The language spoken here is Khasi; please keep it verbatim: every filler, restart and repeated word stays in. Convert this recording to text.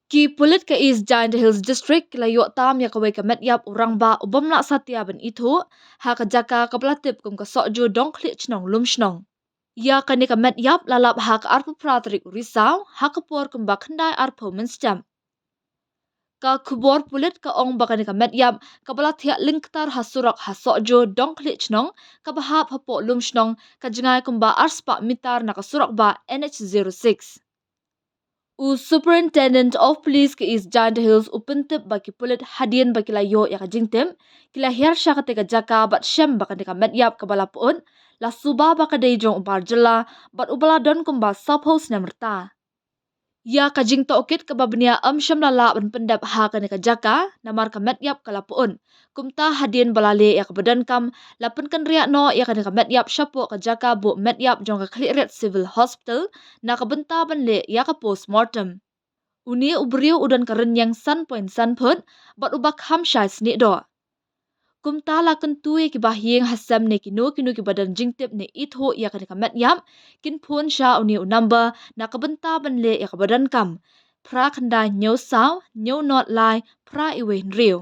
Ki pulit ka East Jaintia Hills District ki la ïoh tam ïa kawei ka met ïap u rangbah u bym lah satia ban ithuh ha ka jaka kaba la tip kum ka Sohjo Dongkhlieh Chnong Lumshnong. Ïa kane ka met ïap la lap ha ka arphew phra tarik u Risaw ha ka por kumba khyndai arphew mynstep. Ka khubor pulit ka ong ba kane ka met ïap kaba la thiah lyngktar ha surok ha Sohjo Dongkhlieh Chnong kaba hap hapoh Lumshnong ka jngai kumba arspah mitar na ka surok bah N H zero six. U Superintendent of Police ka East Jaintia Hills u pyntip ba ki pulit hadien ba ki la ïoh ïa ka jingtip, ki la hiar sha katei ka jaka bad shem ba kane ka met ïap kaba la pyut la suba ba ka dei jong u bar jylla bad uba la don kumba sawphew snem rta. Ïa ka jingtohkit kaba bniah ym shym la lah ban pyndep ha kane ka jaka namar ka met ïap ka la pyut. Kumta hadien ba la leh ïa kaba donkam, la pynkynriah noh ïa kane ka met ïap shapoh ka jaka buh met ïap jong ka Khliehriat Civil Hospital na ka bynta ban leh ïa ka postmortem. Une u briew u don ka rynïeng san point san phut bad uba kham shai snieh doh. Kumta la kyntu ïa ki bahaïing hasem ne kino kino kiba don jingtip ne ithuh ïa kane ka met ïap, kin phone sha une u number na ka bynta ban leh ïa kaba donkam: phra khyndai hynñiew saw hynñiew nod lai phra iwei hynriew.